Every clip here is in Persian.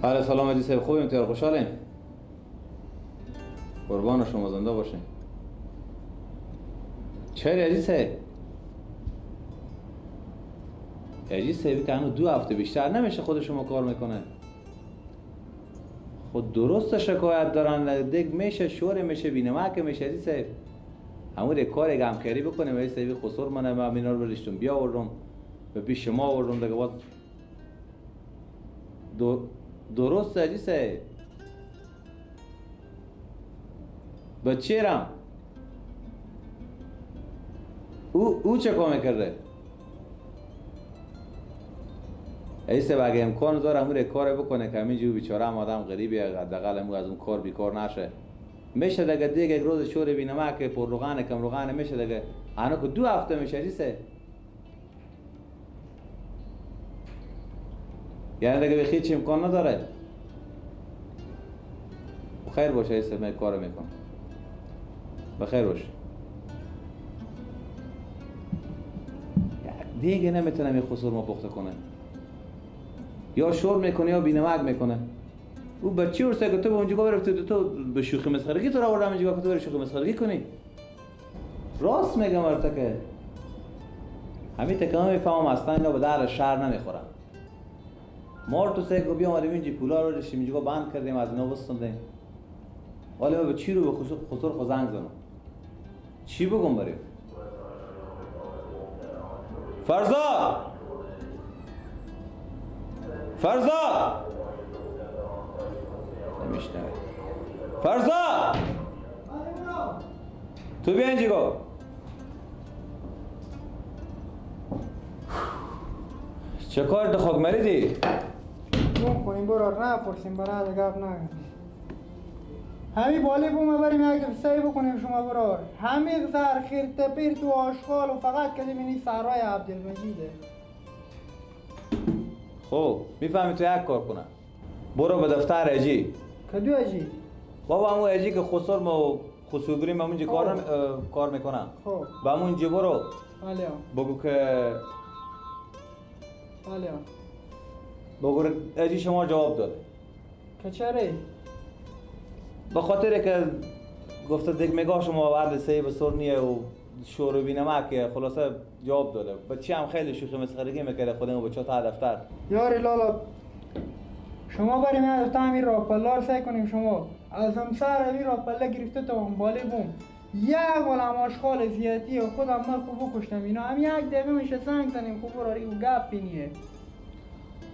بله سلام عزیز صاحب، خوبیم؟ تیار خوشحالیم؟ قربان شما، زنده باشین. چرا عزیز صاحب؟ عزیز صاحب که هنوز 2 هفته بیشتر نمیشه خود شما کار میکنه. خود درست شکایت دارن، دیگ میشه، شور میشه، بینمک میشه عزیز صاحب. همون یک کار همکاری بکنیم عزیز صاحب، خسور منه، من اینا رو برشتم بیاوردم به پیش شما آوردم دیگه. باز درست عزیز صاحب. بچیرم او چه کار میکرده؟ عزیز صاحب اگه امکان داره امور کار بکنه که همینجور بیچاره هم آدم غریبی حداقل امور از اون کار بیکار نشه. میشه دیگه دیگه یک روز شور بینمک که پر روغن کم روغن میشه دیگه. هنو که 2 هفته میشه عزیز صاحب. یعنی دیگه هیچ امکان نداره. خیر باشه عزیز صاحب، من کار میکنم. بخیر باشه. دیگه نمیتونم این خسور ما پخته کنه. یا شور میکنه یا بینمک میکنه. او بچه ورسه که تو به اونجا برفتی، تو به شوخی مسخرگی تو را آوردم اینجا که تو بری شوخی مسخرگی کنی. راست میگم برات که همین تکه میفهمم اصلا اینا به در شهر نمیخورن. ما تو سه بیا اومدیم اینجا پولا رو داشتیم اینجا بند کردیم از اینا بستوندیم. حالا به چی رو به خسور خو زنگ زنم؟ چی بگم بریم؟ فرزاد! فرزاد! نمیشنوه. فرزاد! تو بیا اینجا. چه کار تو خاک مریدی؟ بوم کنیم برار، نپرسیم برای گپ نگم. همین بالی بوم بریم یک سعی بکنیم شما برار. همین سر خیرت پیر تو آشغال و فقط که اینی سرای عبدالمجیده. خب میفهمی تو یک کار کنم. برو به دفتر اجی. کدو اجی؟ بابا همون اجی که خسر ما خسوبریم همونجا کار میکنم. خب به همونجا برو. بله. بگو که بله. بگو اجی شما جواب داده. که چرا؟ به خاطر که گفته دیگه میگه شما ورد سه به سر نیه و شور و بینمک، خلاصه جواب داده. بچه هم خیلی شوخی مسخرگی میکرده خودمون بچه تا دفتر. یاری لالا شما بریم از تا همین راه پلار سعی کنیم شما از همسر همین راه پله گرفته تا هم بالی بوم یک عالم آشغال زیادی و خودم من خوب بکشتم اینا هم یک دقیقه میشه زنگ زنیم خوب براری و گپ بینیه.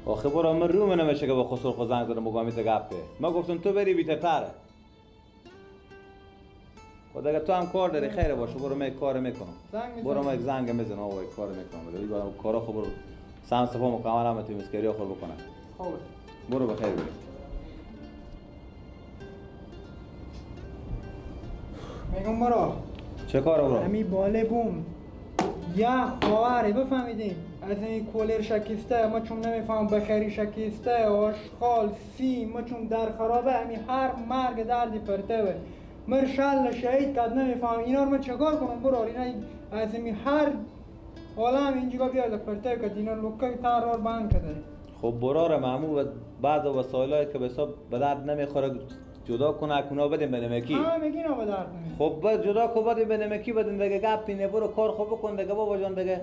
آخه برا من رو نمیشه که با خسر خو زنگ زدم بگم ایت گپه. ما گفتم تو بری بی‌تره. خب اگه تو هم کار داری خیر باشه برو من کار میکنم. برو من یک زنگ میزنم آقا کار میکنم. دیگه کارا خب برو سم صفا مکمل هم تو مسکری خور بکنم. خب برو بخیر بری. میگم برو. چه کار برو؟ همین باله بوم یا خواهره بفهمیدیم از این کولر شکسته ما چون نمیفهم بخری شکسته آشغال سی ما چون در خرابه همین هر مرگ دردی پرته مر شل شهید کد نمیفهم اینا رو من چکار کنم برار اینا از این هر عالم اینجا بیاد پرته کد اینا لوکه تار بند کرده. خب برار معمول بعض وسایلایی که به حساب به درد نمیخوره جدا کنه اونا بدیم به نمکی. ها میگی اینا به درد نمیخوره. خب بعد جدا کو بدیم به نمکی بدیم دیگه گپ اینه برو کار خوب بکن دیگه بابا جان دیگه.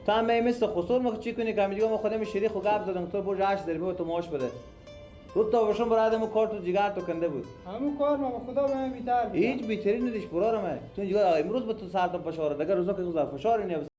تا هم مثل خسور ما چی کنی که میگم خودم شریک خو گپ زدم تو برو 8 ضربه تو معاش بده. دو تا باشم برای آدمو کار تو جگر تو کنده بود. همون کار ما خدا به من بیتر بود. هیچ بیتری ندیش برارم تو اینجا امروز به تو سر تا فشار دیگه روزا که گذر فشار اینه.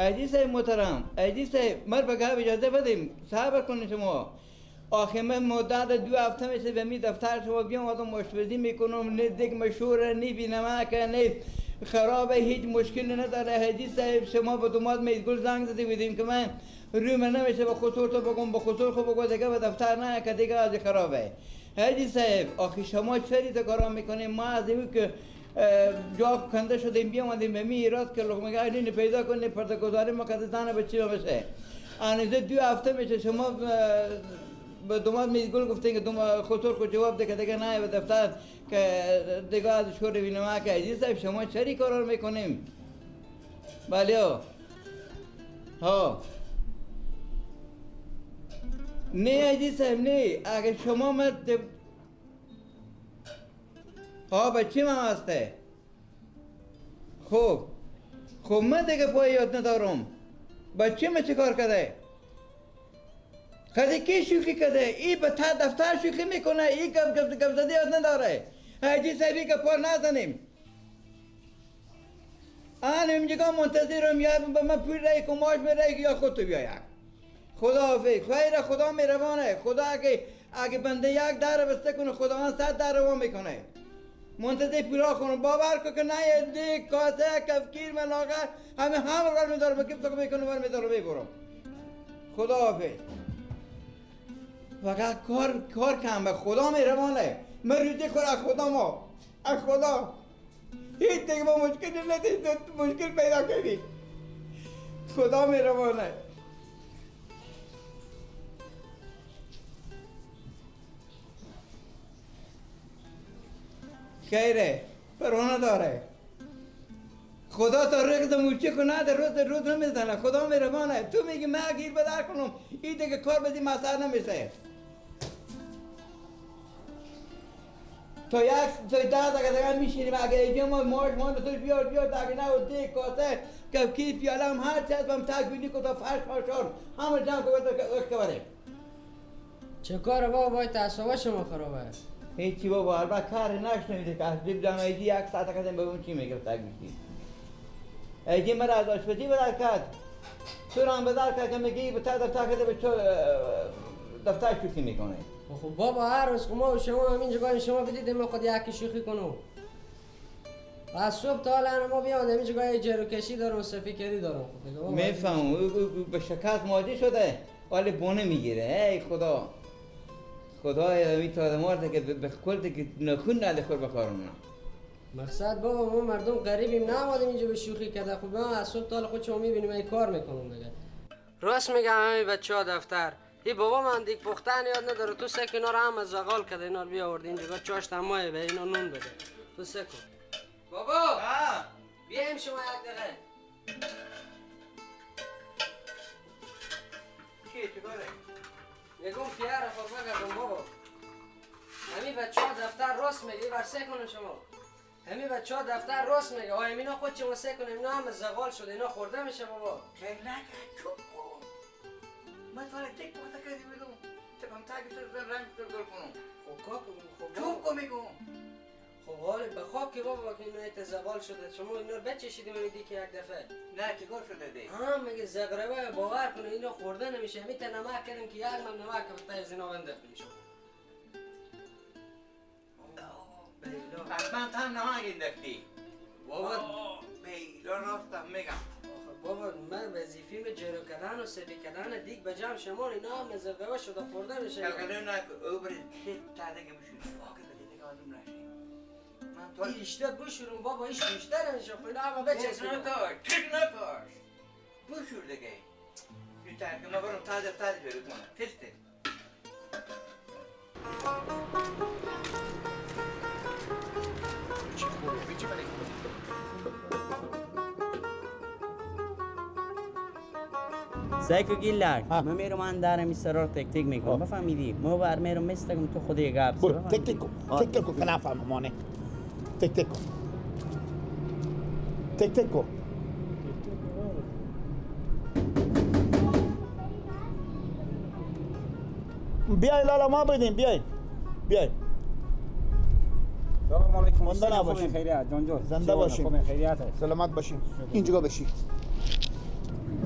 عزیز صاحب محترم، عزیز صاحب مر بگه اجازه بدیم، صبر کنید شما. آخه من مدت 2 هفته میشه به می دفتر شما بیام آدم مشورتی میکنم، نه دیگ مشوره، نه بینمک، نه خرابه، هیچ مشکلی نداره. عزیز صاحب شما به دوماد میزگل زنگ زده بودیم که من روی من نمیشه به خسور تو بگم، به خسور خو بگو دیگه به دفتر نه که دیگه از خرابه. عزیز صاحب آخه شما چری تا کارا میکنیم؟ ما از این که جا کنده شدیم بیامدیم به می ایراد که لقمه اینو پیدا کنیم پرده گذاری ما که زن بچه بشه. انیزه 2 هفته میشه شما به دوماد میزگل گفتین که دوما خسور خو جواب ده که دیگه نه به دفتر که دیگه از شور بینم که عزیز صاحب شما چری کارا میکنیم؟ بله ها نه عزیز صاحب نه، اگه شما من ها بچه من هسته. خب خب من دیگه پای یاد ندارم بچه من چه کار کرده؟ خدی کی شوخی کرده؟ ای به تا دفتر شوخی میکنه، ای گپ گپ گپ زده یاد نداره. عزیز صاحبی که پا نزنیم. آن اینجا منتظرم یا به من پول رای کماش میره یا خودتو بیاید. خدا حافظ. خیر خدا مهربانه. خدا اگه بنده یک در بسته کنه خداوند 100 در وا میکنه. منتظر پیرا خونم باور کن که نه دیگ کاسه کفگیر ملاقه همه هم رو میدارم به کف تو میکنم ور میدارم میبرم. خدا حافظ. فقط کار کم به خدا مهربانه. من روزی خور از خدا ما از خدا هیچ دیگه با مشکلی ندید، مشکل پیدا کردی. خدا مهربانه. خیره پروانا داره. خدا تا رقص مورچه کنه در روز روز نمیزنه. خدا مهربانه. تو میگی من گیر بدر کنم این دیگه کار بدی مسئله نمیشه. تا یک تا 10 دقیقه دیگه میشینیم اگه اینجا ما ماش ما تو بیار بیار اگه نه و دیگ کاسه کفکی پیاله هم هر چیز بهم تکوینی کن تا فرش فاشار همه جمع کن بره. چه کار بابا باید تعصبه شما خرابه. هیچی بابا البته کار نشنیده که از دیب جمعیدی 1 ساعت کردیم ببین چی میگه تک میشی. ایدی مرا از آشپزی بدر کرد، تو را هم بدر کرد که میگی به دفتر کرده به تو دفتر شوخی میکنه. خب بابا هر روز ما و شما همینجا باید شما بدید ما خود یکی شوخی کنم. از صبح تا الان ما بیام همینجا گاهی جرو کشی دارم و سفیکری دارم. میفهمم به شکست ماجی شده ولی بونه میگیره. ای خدا خدای می تا مرده که به کل که نخون نده خور بخارم. مقصد بابا ما مردم غریبیم نمادیم اینجا به شوخی کرده. خب ما از صبح تا خود شما میبینیم ای کار میکنم دیگه. راست میگم همین بچه‌ها دفتر ای بابا من دیگ پختن یاد نداره. تو سک اینا رو هم از زغال کرده اینا رو بیاورد اینجا چاشت مایه به اینا نون بده. تو سکو بابا بیایم شما یک دقیقه. چیه چیکاره؟ میگم پیاره خود بگردم بابا. همین بچه ها دفتر راست میگه ورسه کنم شما. همین بچه ها دفتر راست میگه. آیا اینا خود چه واسه کنیم اینا هم زغال شده اینا خورده میشه بابا. خیر نکن چوب کن. من تا تک پخته کردی میگم تکم تاگی تو رنگ تو گل کنم. خب کاکو خب چوب کن میگم. خب حال به خاک که بابا که اینا زغال شده شما اینا رو بچشیدیم میدی که یک دفعه. نه چیکار شده دی؟ ها میگه زغربه باور کنه اینا خورده نمیشه. همین تا نمک کردیم که یک من نمک به از اینا انداختیم شما. حتما تا نمک انداختی. بابا بیلا راستم میگم. بابا من وظیفه‌م جلو کردن و سفید کردن دیگ به جمع شما اینا هم زغربه شده خورده میشه. کلکلو نکن او برید تا دیگه بشون. واقعا دیگه آدم نشه. این اشته بشورم بابا ایش بیشتر نمیشه. خب اینا همه بچسبیم. نکاش تک نکاش بشور دیگه. بیشتر که ما برم تا دفتر برو کنم تسته. چی خوبه چی برای سایکو گیلک من میرم من دارم این سرار تک تک میکنم بفهمیدی ما بر میرم مستگم تو خود یه گپ برو تک تک کن تک تک کن که نفهمم مانه تک تک کن تک تک کن. بیای لالا ما بدیم بیای بیای. سلام علیکم. زنده نباشین. خیریت جان جان. زنده باشین. خوب خیریت. سلامت باشین. اینجا بشین.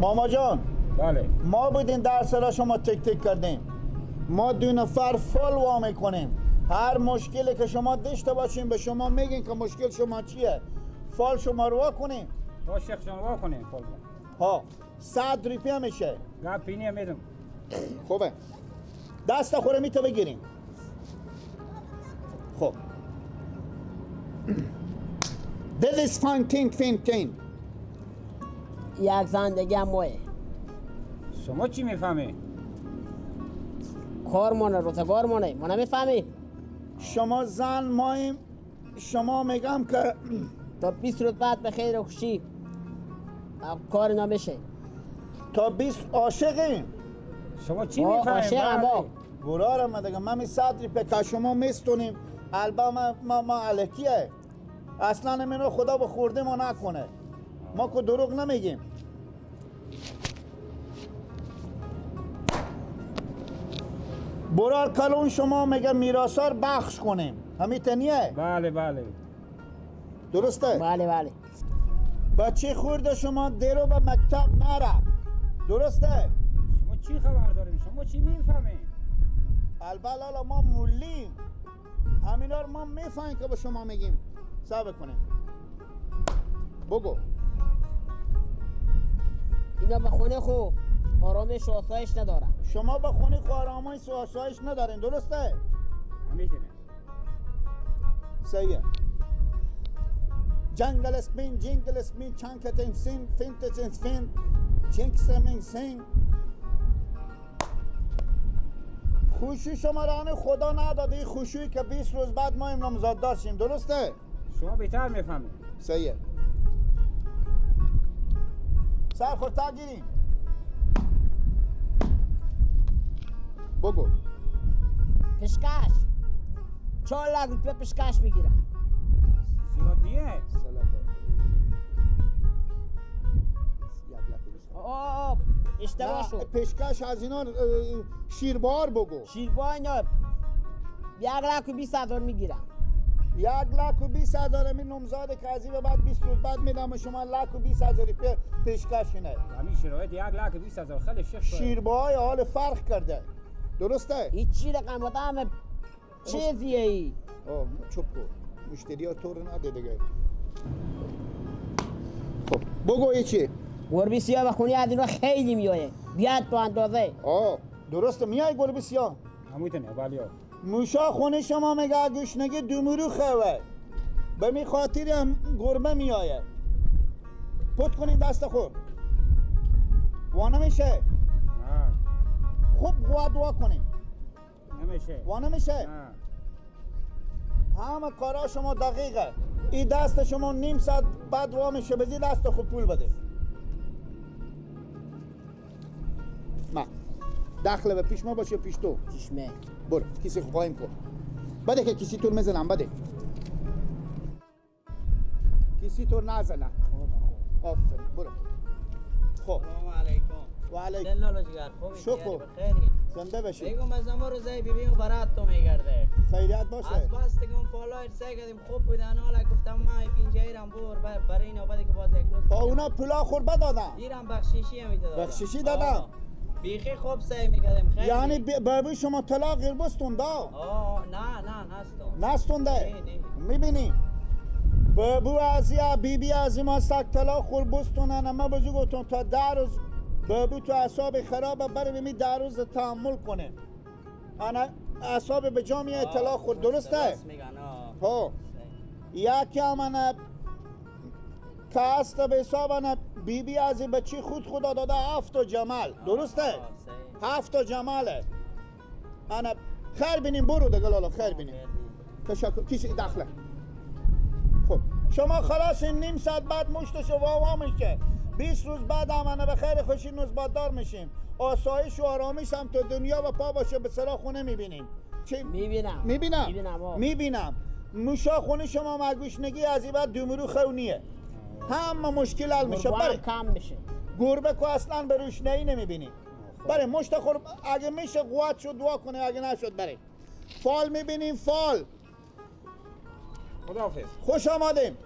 ماما جان. بله. ما بودیم در سرا شما تک تک کردیم. ما دو نفر فال وا میکنیم. هر مشکلی که شما داشته باشیم به شما میگیم که مشکل شما چیه. فال شما رو وا کنیم. با شیخ جان وا کنیم فال. ها 100 روپیه میشه. گپ پینی میدم. خوبه. دست خوره میته بگیریم. خب. This is 15. یک زندگی هم مایه. شما چی میفهمی؟ کار مانه، روزگار مانه، ما نمیفهمی. شما زن ماییم، شما میگم که تا 20 روز بعد به خیر و خوشی کار نمیشه. تا 20 عاشقیم. شما چی میفهمی؟ عاشق ما. برارم من دیگه من 100 روپیه که شما میستونیم البا ما الکیه. اصلا اینو خدا به خورده ما نکنه. ما که دروغ نمیگیم. برار کلون شما میگه میراثار بخش کنیم. همین تنیه؟ بله بله. درسته؟ بله بله. بچه خورده شما درو به مکتب نره. درسته؟ شما چی خبر داریم؟ شما چی میفهمیم؟ البته ما مولیم. همینا رو ما میفهمیم که به شما میگیم. صبر کنیم. بگو. اینا به خونه خو آرامش و آسایش ندارن. شما به خونه خو آرامش و آسایش ندارین، درسته؟ میدونم. صحیحه. جنگل اسپین، جنگل اسپین، چانکتین سین، فینتسین فین، جنکسمین سین. خوشی شما را خدا نداده، این خوشی که 20 روز بعد ما نامزاد داشتیم، درسته؟ شما بهتر میفهمید. صحیحه. سر خود گیریم. بگو. پیشکش 4 لک روپیه پیشکش میگیرم. زیاد نیه؟ آه اشتباه شد. پیشکش از اینا شیربار بگو. شیربار اینا 1,20,000 میگیرم. 1,20,000 می نامزاد که از این بعد 20 روز بعد میدم شما 1,20,000 روپیه پیشکش اینه. همین شرایط 1,20,000 خیلی شیخ. شیربای حال فرق کرده. درسته؟ این چی رقم آدم چیزیه ای؟ آه چوب کن. مشتری ها تو رو نده دیگه. خب بگو ای چی؟ گربه سیاه به خونه از اینا خیلی میایه. بیاد تو اندازه. آه درسته میای گربه سیاه؟ همونطوره بله. موشا خونه شما میگه گوشنگی دومرو خوه. به می خاطر هم گربه میایه. پت کنین دست خود. وا نمیشه. خوب قوت دعا کنین. نمیشه. وا نمیشه. همه کارا شما دقیقه. این دست شما نیم ساعت بعد وا میشه. بزی دست خوب پول بده. ما داخل به پیش ما باشه پیش تو. پیش من. برو کیسه خو قایم کن. بده که کیسی تو میزنم بده. کیسی تو نزنم. آفرین برو. خب. سلام علیکم. و علیکم. شکر. زنده باشی. بگم از ما روزای بیبیم برات تو میگرده. خیریت باشه. از بس دیگه فالوور سعی کردیم خوب بودن حالا گفتم ما پینجایرم بور برای اینا بعد که باز یک روز. اونا پولا خور بدادم. ایران بخششی هم میدادم. بخششی دادم. بیخی خوب سعی میکردیم خیلی. یعنی بابی شما طلاق گربستون دا؟ آه نه نه نستون. نستونده؟ میبینی؟ بابو از یا بیبی از ما سک طلاق خور بستونن اما بزرگ گفتم تا 10 روز بابو تو اعصاب خرابه برای می 10 روز تحمل کنه. انا اعصاب به جا میاد طلاق خور درسته؟ ها. یکی هم انا که هست به حساب انا بیبی از بچی خود خدا داده 7 جمال درسته؟ 7 جماله. انا خیر بینیم برو دیگه لالا خیر بینیم. تشکر. کسی داخله. خب شما خلاص این نیم ساعت بعد مشتش وا میشه. 20 روز بعد هم انا به خیر خوشی نوزباددار میشیم. آسایش و آرامش هم تو دنیا و پا باشه به سرا خونه میبینیم. چی؟ میبینم. میبینم. میبینم. موشا خونه شما مگوشنگی از این بعد دومرو خونیه. همه مشکل حل میشه. بله کم میشه. گربه کو اصلا به روشنایی نمیبینی. بله مشت خور اگه میشه قوت شد دعا کنه اگه نشد بره. فال میبینیم فال. خداحافظ. خوش آمدیم.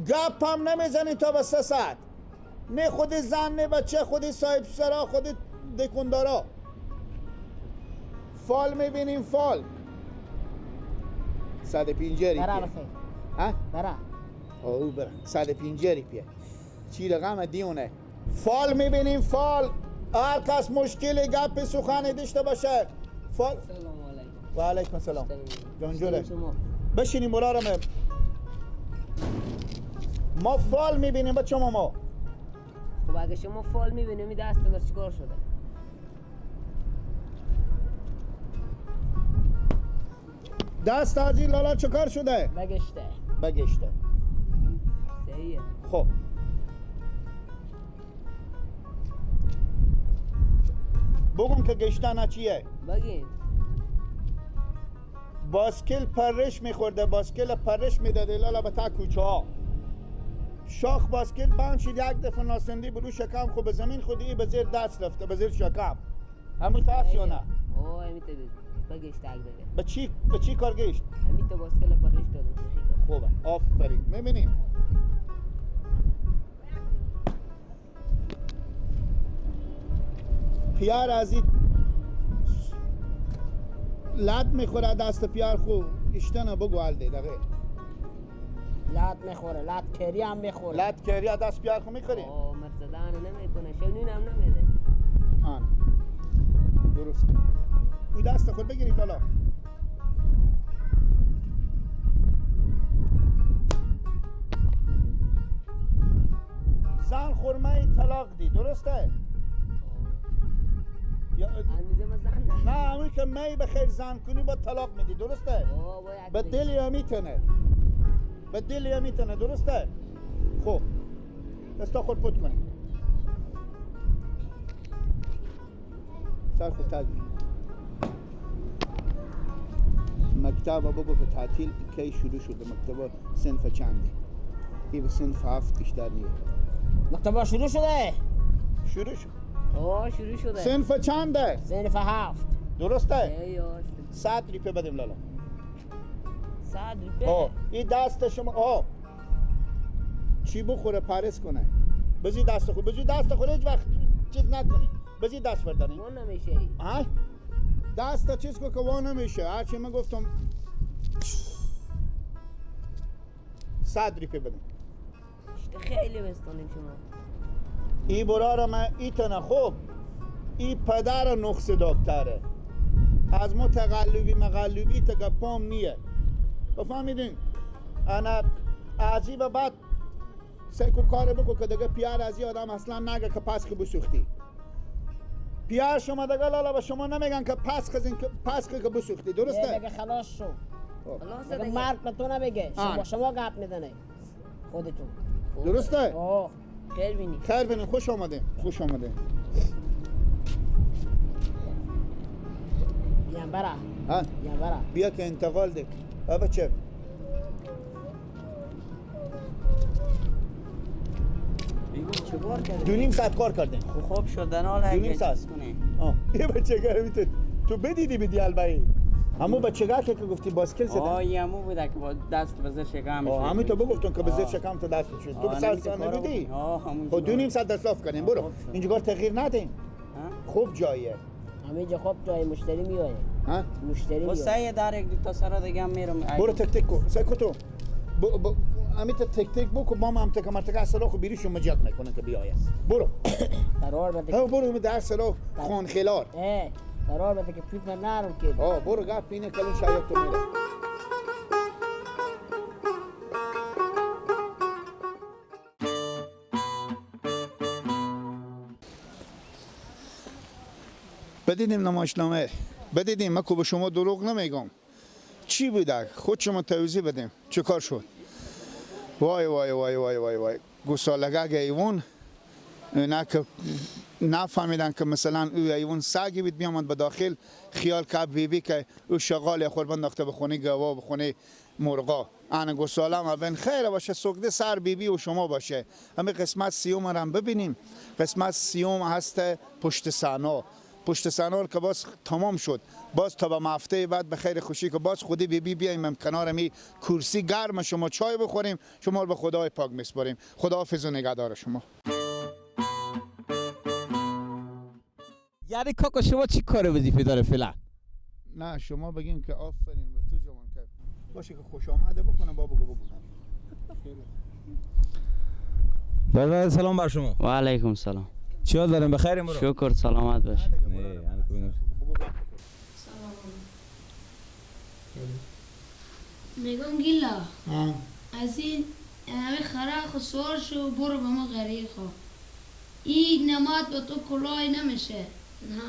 گپ هم نمیزنی تا به 3 ساعت. نه خود زن نه بچه، خود صاحب سرا، خود دکاندارا. فال میبینیم فال. 150 ریپیه. برا بخیر. ها؟ برا. او برا. 150 ریپیه. چی رقم دیونه. فال میبینیم فال. هر کس مشکل گپ سخنی داشته باشه. فال. سلام علیکم. و علیکم السلام. جان جوره. بشینیم برارم. ما فال میبینیم بچه ما. خب اگه شما فال میبینیم دست من چیکار شده؟ دست از این لالا چکار شده؟ بگشته. بگشته. صحیحه. خب بگم که گشتن چیه؟ بگین. باسکل پرش میخورده، باسکل پرش میداده لالا به تا کوچه ها. شاخ باسکل بند شد یک دفعه ناسندی برو شکم خب به زمین خودی به زیر دست رفته، به زیر شکم. همون تاس یا نه؟ اوه همی تا بگشت بگه. به چی کار گشت؟ همی تا باسکل پرش دادم. خوبه آفرین. میبینیم پیار از این لط میخوره دست پیار خوب اشتنه بگو الده دقیق لط میخوره، لط کری هم میخوره. لط کری دست پیار خو میخوری؟ آه مرزدان نمیکنه، شنین هم نمیده. آن درست. او دست خود بگیرید بالا. زن خرمه طلاق دی درسته؟ نه همون که می بخیر زن کنی با طلاق میدی درسته؟ به دل یا میتونه، به دل یا میتونه درسته؟ خب دستا خود پت کنی سر خود تلبی مکتب بگو که تعطیل کی شروع شده. مکتب صنف چنده؟ ای به صنف 7 بیشتر نیه. مکتب شروع شده؟ شروع شد. آه شروع شده. صنف چنده؟ صنف 7 درسته؟ 100 ریپه بدیم لالا. 100 ریپه؟ آه این دست شما آه چی بخوره پرس کنه. بزی دست خود، بزی دست خود هیچ وقت چیز نکنی. بزی دست برداری. وان نمیشه. آه دست چیز کو که وان نمیشه. هرچی من گفتم 100 ریپه بدیم. خیلی بستانیم شما. ای برارم ایتنه. خوب ای پدر نقص دکتره از ما تقلبی مقلبی تا گپام نیه. بفهمیدین؟ انا از ای به بعد سیکو کار بکو که دیگه پیار از ای آدم اصلا نگه که پس که بسوختی. پیار شما دیگه لالا به شما نمیگن که پس که بسوختی درسته؟ دیگه خلاص شو. دیگه مرد به تو نمیگه، شما گپ میزنه خودتون درسته؟ خیر بینی. خیر بینی. خوش آمده. خوش آمده. بیام برا. ها؟ بیام برا. بیا که انتقال ده. بچه. چه کار کردیم؟ 2.5 ساعت کار کردیم. خوب شدن حال 2.5 ساعت. آه. یه بچه گرمی تو بدیدی بدی البایی. همون بچگاه که گفتی باسکل زدن. آه همون بوده که با دست به زیر شکم. آه همون تو بگفتم که به زیر شکم تو دست شد. تو به سر سر نبودی. خب 2.5 ساعت دست لاف کنیم برو. اینجا کار تغییر ندیم. خوب جاییه. همینجا خوب جای مشتری میایه. ها؟ مشتری میایه. سعی دار یک دو تا سرا دیگه هم میرم. برو تک تک کو. سعی کو تو. همین تک تک بکو با ما هم تک مرتکه سلاخ و بیریشو مجد میکنه که بیایه. برو. قرار بده. ها برو در سلاخ خان خلار. قرار بده که پیت من نرم که. آه برو گپ اینه کلون شاید تو میره. بدیدیم نمایشنامه. بدیدیم من که به شما دروغ نمیگم. چی بوده؟ خود شما توضیح بدیم. چه کار شد؟ وای وای وای وای وای وای گوسالگه ایوان نه که نفهمیدن که مثلا او ایوان سگی بود بیامد به داخل خیال که بیبی که او شغال خور بنداخته به خونه گوا به خونه مرغا. انا گوساله ما بین خیر باشه سوگده سر بیبی و شما باشه. همه قسمت سیوم رو هم ببینیم. قسمت سیوم هست پشت صحنه. پشت صحنه که باز تمام شد. باز تا به هفته بعد به خیر خوشی که باز خودی بیبی بیایم کنار می کرسی گرم شما چای بخوریم. شما رو به خدای پاک میسپاریم. خداحافظ و نگهدار شما. یعنی کاکا شما چی کار وظیفه داره فعلا؟ نه شما بگیم که آفرین به تو جوان کرد. باشه که خوش آمده بکنم بابا بگو. برادر سلام بر شما. و علیکم سلام. چی حال دارم؟ بخیر برو. شکر سلامت باش. نه میگم گیلا از این همه خره خو سوار شو برو به ما غریق خو این نماد به تو کلاه نمیشه. نه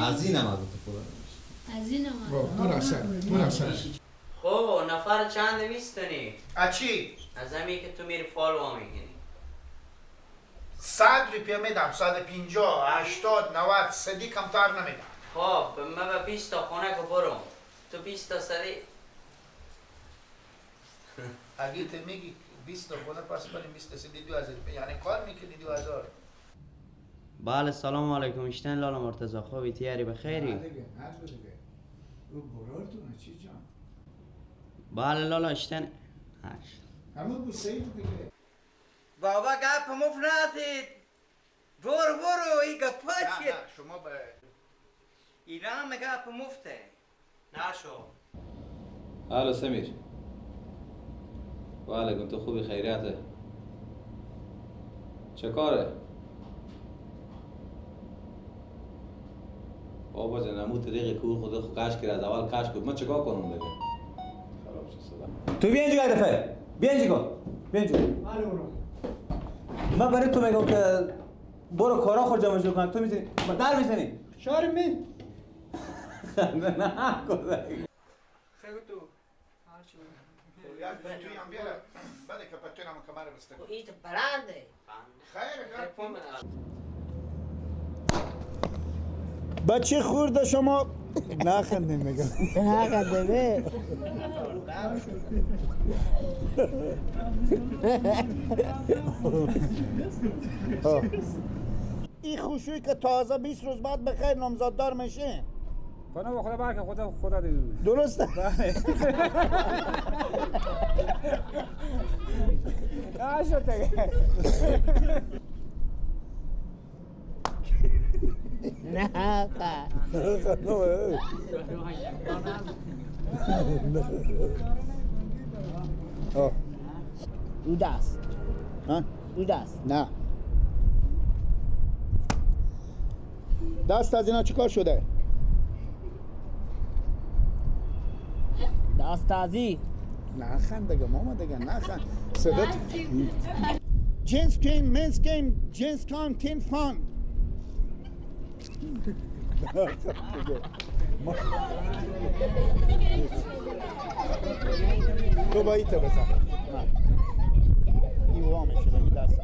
از این نماد به تو کلاه نمیشه. از این نماد خب نفر چند میستونی؟ از چی؟ از همین که تو میری فالو میگیری 100 روپیه میدم، 150 80 90 صدی کمتر نمیدم. خب من به 20 تا خونه که برم تو 20 تا سری اگه تو میگی 20 تا خونه پس بریم 20 تا سری 2000 یعنی کار میکنی 2000. بله سلام علیکم اشتن لالا مرتضی خوبی تیاری بخیری؟ نه دیگه نه دیگه او برارتونه چی جان؟ بله لالا اشتن همون بود سید دیگه. بابا گپ مفت نسید برو برو این گپا چیه؟ نه شما به اینا هم گپ مفته نشو. الو سمیر. و علیکم تو خوبی خیریته؟ چه کاره؟ بابا جان امو طریق کو خود خو کش کرد از اول کش بود من چیکار کنم دیگه؟ خراب شد صدا. تو بیا اینجا یه دفعه. بیا اینجا. بیا اینجا. الو برو. من برای تو میگم که برو کارا خود جمع جور کن تو میزنی در میزنی. شارم می خنده نکن. خیلی تو یک پتوی هم بیاره بله که پتوی هم کمر بسته کن. این بلنده. خیر بچه خورده شما نخندیم میگم. نخندیم. این خوشوی که تازه 20 روز بعد بخیر نامزاددار میشه. خدا خدا برکه خدا خدا درسته. نشد دیگه. نه او دست. ها؟ او دست. نه دست از اینا چیکار شده؟ دست ازی نخند دیگه ماما دیگه نخند صدات جنس کیم منس کیم جنس کام تین فان تو با ایتا بزن. نه این وا میشه دست.